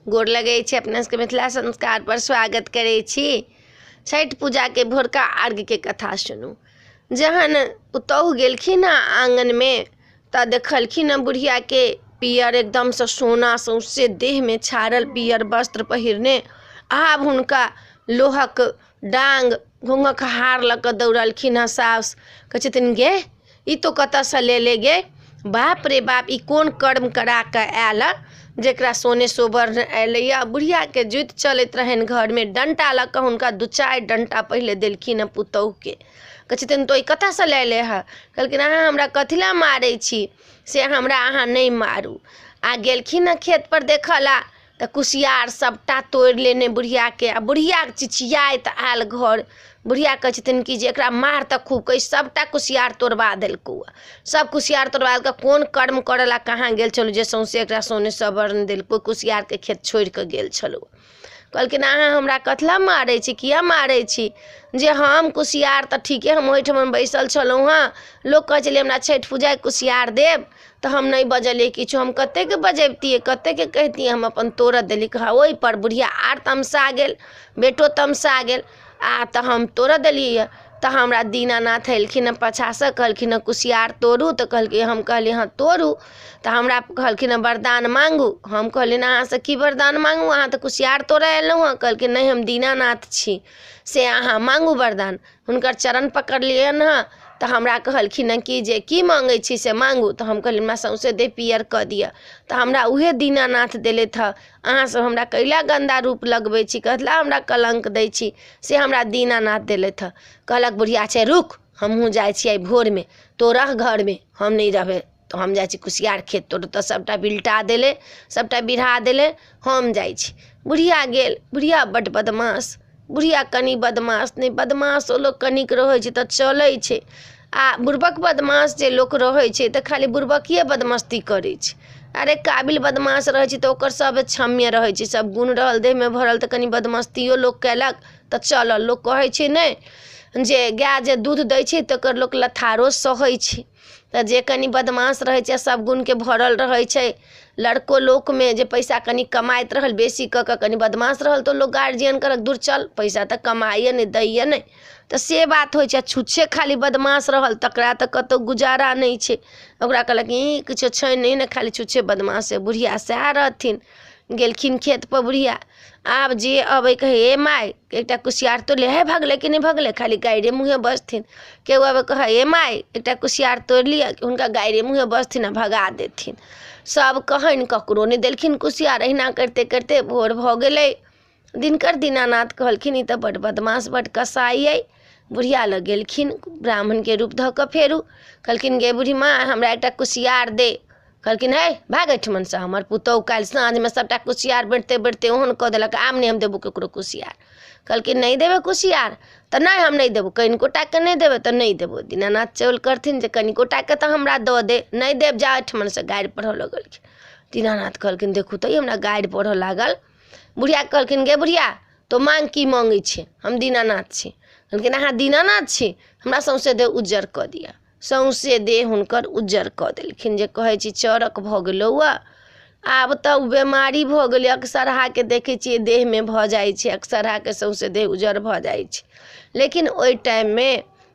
गोर लगै छी अपना सबके मिथिला संस्कारपर स्वागत करै छी। छठि पूजाके भोरका अर्घ्यके कथा सुनू। जहन पुतहु गेलखिन हँ आँगनमे तऽ देखलखिन हँ बुढ़ियाके पीयर एकदमसँ सोना सौँसे देहमे छाड़ल पीयर वस्त्र पहिरने। आब हुनका लोहक डाँग घोघक हार लऽ कऽ दौड़लखिन हँ साउस। कहै छथिन गे ई तो कतऽसँ लेले गे, बाप रे बाप ई कोन कर्म करा कऽ आयल हँ जकरा सोने सोबर्ण अयलैए। बुढ़ियाके जुति चलैत रहनि घरमे, डण्टा लऽ कऽ हुनका 2-4 डण्टा पहिले देलखिन हँ पुतहुके। कहै छथिन तो ई कतऽसँ लेले हँ? कहलखिन अहाँ हमरा कथी लए मारै छी, से हमरा अहाँ नहि मारू। आ गेलखिन हँ खेतपर देखऽ लए तऽ कुसियार सबटा तोड़ि लेने बुढ़ियाके। आ बुढ़िया चिचियाइत आयल घर। बुढ़िया कहै छथिन कि जे एकरा मार तऽ खूब, कहै सबटा कुसियार तोड़बा देलकौ, सब कुसियार तोड़बा देलकौ। कोन कर्म करऽ लए कहाँ गेल छलहुँ जे सौँसे एकरा सोने सवर्ण देलकौ, कुसियारके खेत छोड़िकऽ गेल छलहुँ। कहलखिन अहाँ हमरा कथी लए मारै छी, किया मारै छी? जे हम कुसियार तऽ ठीके हम ओहिठमन बैसल छलहुँ हँ, लोक कहै छलै हमरा छठि पूजाके कुसियार देब तऽ हम नहि बजलियै किछु, हम कतेकके बजबितियै, कतेकके कहितियै, हम अपन तोड़ऽ देली। ओहिपर बुढ़िया आर तमसा गेल, बेटो तमसा गेल। आ तऽ हम तोड़ऽ देलियै तऽ हमरा दीनानाथ एलखिन हँ पाछाँसँ, कहलखिन हँ कुसियार तोड़ू? तऽ कहलकै, हम कहलियै हँ तोड़ू। तऽ हमरा कहलखिन हँ वरदान माँगू। हम कहलियनि अहाँसँ की वरदान माँगू, अहाँ तऽ कुसियार तोड़ऽ एलहुँ हँ। कहलखिन नहि हम दीनानाथ छी, से अहाँ माँगू वरदान। हुनकर चरण पकड़लियनि हँ तऽ हमरा कहलखिन हँ कि जे की माँगै छी से माँगू। तऽ हम कहलियनि हमरा सौँसे देह पीयर कऽ दिअ। तऽ हमरा उएह दीनानाथ देलथि हँ। अहाँसभ हमरा कैला गन्दा रूप लगबै छी, कथी हमरा कलङ्क दै छी, से हमरा दीनानाथ देलथि हँ। कहलक बुढ़िया छै रुक, हमहूँ जाइ छियै भोरमे, तो रह घरमे, हम नहि रहबै, तऽ हम जाइ छी कुसियार खेत तोड़। तऽ सभटा बिलटा देलै, सभटा बिढ़ा देलै, हम जाइ छी। बुढ़िया गेल। बुढ़िया बड्ड बदमाश, बुढ़िया कनि बदमाश नहि, बदमाशो लोक कनिक रहै छै तऽ चलै छै। आ बुड़बक बदमाश जे लोक रहै छै तऽ खाली बुड़बकिए बदमस्ती करै छै। अरे काबिल बदमाश रहै छै तऽ ओकर सब क्षम्य रहै छै, सब गुण रहल देहमे भरल, तऽ कनि बदमस्तियो लोक कयलक तऽ चलल। लोक कहै छै नहि जे गाय जे दूध दै छै तकर लोक लथारो सहै छै। तऽ जे कनि बदमाश रहै छै सब गुणके भरल रहै छै, लड़को लोकमे जे पैसा कनि कमाइत रहल बेसी कऽ कऽ कनि बदमाश रहल तऽ लोक गार्जियन कहलक दूर चल, पैसा तऽ कमाइए नहि दैए नहि, तऽ से बात होइ छै। छुच्छे खाली बदमाश रहल तकरा तऽ कतहु गुजारा नहि छै, ओकरा कहलक ई किछो छै नहि ने, खाली छुच्छे बदमाश छै। बुढ़िया सएह रहथिन। गेलखिन खेतपर बुढ़िया, आब जे अबै कहै हे माय एकटा कुसियार तोड़ि ले, हे भगलै कि नहि भगलै, खाली गाइरे मुँहे बजथिन। केओ अबै कहै हे माय एकटा कुसियार तोड़ि लिअ, हुनका गाइरे मुँहे बजथिन आ भगा देथिन। सब कहनि ककरो नहि देलखिन कुसियार। अहिना करिते करिते भोर भऽ गेलै। दिनकर दीनानाथ कहलखिन ई तऽ बड्ड बदमाश बड्ड कसाइ अइ। बुढ़िया लग गेलखिन ब्राह्मणके रूप धऽ कऽ फेरू। कहलखिन गे बूढ़ी माँ हमरा एकटा कुसियार दे। कहलखिन हे भाग एहिठमनसँ, हमर पुतहु काल्हि साँझमे सभटा कुसियार बाँटिते बाँटिते ओहन कऽ देलक, आब नहि हम देबौ ककरो कुसियार। कहलखिन नहि देबै कुसियार? तऽ नहि हम नहि देबौ, कनिकोटाके नहि देबै तऽ नहि देबौ। दीनानाथ चौल करथिन जे कनिकोटाके तऽ हमरा दऽ दे, नहि देब जा एहिठमनसँ। गारि पढ़ऽ लगलखिन। दीनानाथ कहलखिन देखू तऽ ई हमरा गारि पढ़ऽ लागल। बुढ़िया कहलखिन गे बुढ़िया तो माँग की माँगै छै, हम दीनानाथ छी। कहलखिन अहाँ दीनानाथ छी, हमरा सौँसे देह उज्जर कऽ दिअ। सौँसे देह हुनकर उज्जर कऽ देलखिन, जे कहै छी चरक भऽ गेलौ। आब तऽ ओ बेमारी भऽ गेलै, अक्सरहाके देखै छियै देहमे भऽ जाइ छै, अक्सरहाके सौँसे देह उज्जर भऽ जाइ छै। लेकिन ओहि टाइममे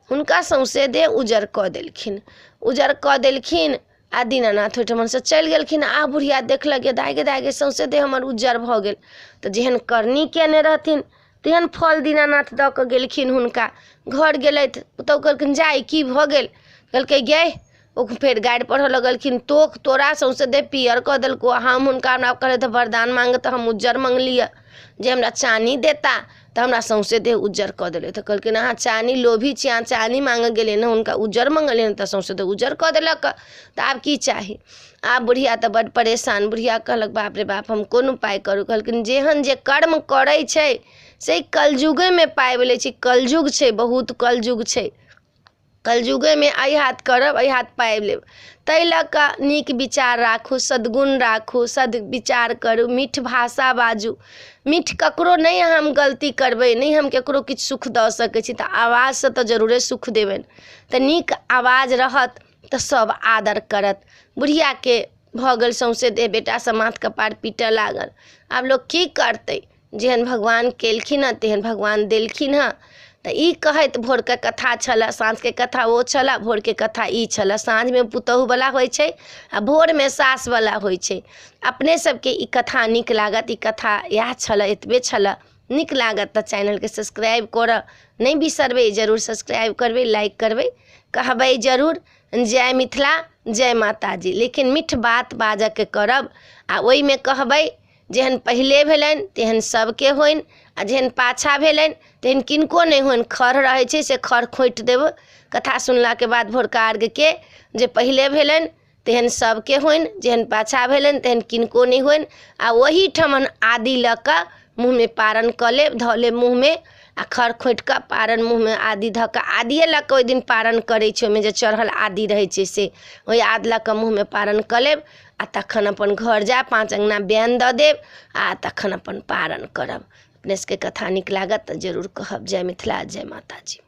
हुनका सौँसे देह उज्जर कऽ देलखिन, उज्जर कऽ देलखिन आ दीनानाथ ओहिठमनसँ चलि गेलखिन। आ बुढ़िया देखलक गे दाइ गे दाइ गे सौँसे देह हमर उज्जर भऽ गेल। तऽ जेहन करनी कयने रहथिन तेहन फल दीनानाथ दऽ कऽ गेलखिन हुनका। घर गेलथि, पुतहु कहलखिन जा ई की भऽ गेल? कहलकै गे, ओ फेर गारि पढ़ऽ लगलखिन, तोक तोरा सौँसे देह पीयर कऽ देलकौ, हम हुनका हमरा कहलथि वरदान माँग तऽ हम उज्जर मँगलियै जे हमरा चानी देता, तऽ हमरा सौँसे देह उज्जर कऽ देलथि। तऽ कहलखिन अहाँ चानी लोभी छी, अहाँ चानी माँगऽ गेलियै ने, हुनका उज्जर मँगलियनि तऽ सौँसे देह उज्जर कऽ देलक, तऽ आब की चाही? आब बुढ़िया तऽ बड्ड परेशान। बुढ़िया कहलक बाप रे बाप हम कोन उपाय करू? कहलखिन जेहन जे कर्म करै छै से कलयुगेमे पाबि लै छै। कलयुग छै, बहुत कलयुग छै, कलयुगेमे एहि हाथ करब एहि हाथ पाबि लेब। ताहि लऽ कऽ नीक विचार राखू, सद्गुण राखू, सद्विचार करू, मीठ भाषा बाजू। मीठ ककरो नहि हम गलती करबै, नहि हम ककरो किछु सुख दऽ सकै छी तऽ आवाजसँ तऽ जरूरे सुख देबनि। तऽ नीक आवाज रहत तऽ सब आदर करत। बुढ़ियाके भऽ गेल सौँसे देह। बेटासभ माथ कपार पीटय लागल। आब लोक की करतै, जेहन भगवान केलखिन हँ तेहन भगवान देलखिन हँ। तऽ ई कहैत भोरके कथा छलए, साँझके कथा ओ छलए, भोरके कथा ई छलए। साँझमे पुतोहुवला होइ छै आ भोरमे सासवला होइ छै। अपने सबके ई कथा नीक लागत। ई कथा इएह छलए, एतबे छलए। नीक लागत तऽ चैनलके सब्सक्राइब करऽ नहि बिसरबै, जरूर सब्सक्राइब करबै, लाइक करबै, कहबै जरूर जय मिथिला जय माताजी। लेकिन मीठ बात बाजऽके करब आ ओहिमे कहबै जेहन पहिले भेलनि तेहन सभके होइन आ जेहन पाछाँ भेलनि तेहन किनको नहि होइन। खर रहै छै से खर खोँटि देब कथा सुनलाके बाद भोरका अर्घके, जे पहिले भेलनि तेहन सभके होइन, जेहन पाछाँ भेलनि तेहन किनको नहि होइन। आ ओहिठमन आदि लऽ कऽ मुँहमे पारन कऽ लेब, धऽ लेब मुँहमे आ खर खोँटि कऽ पारन मुँहमे आदि धऽ कऽ, आदिए लऽ कऽ ओहि दिन पारन करै छै। ओहिमे जे चढ़ल आदि रहै छै से ओहि आदि लऽ कऽ मुँहमे पारन कऽ लेब आ तखन अपन घर जायब, 5 अङ्गना बैन दऽ देब आ तखन अपन पारन करब। अपने सबके कथा नीक लागत तऽ जरूर कहब। जय मिथिला जय माताजी।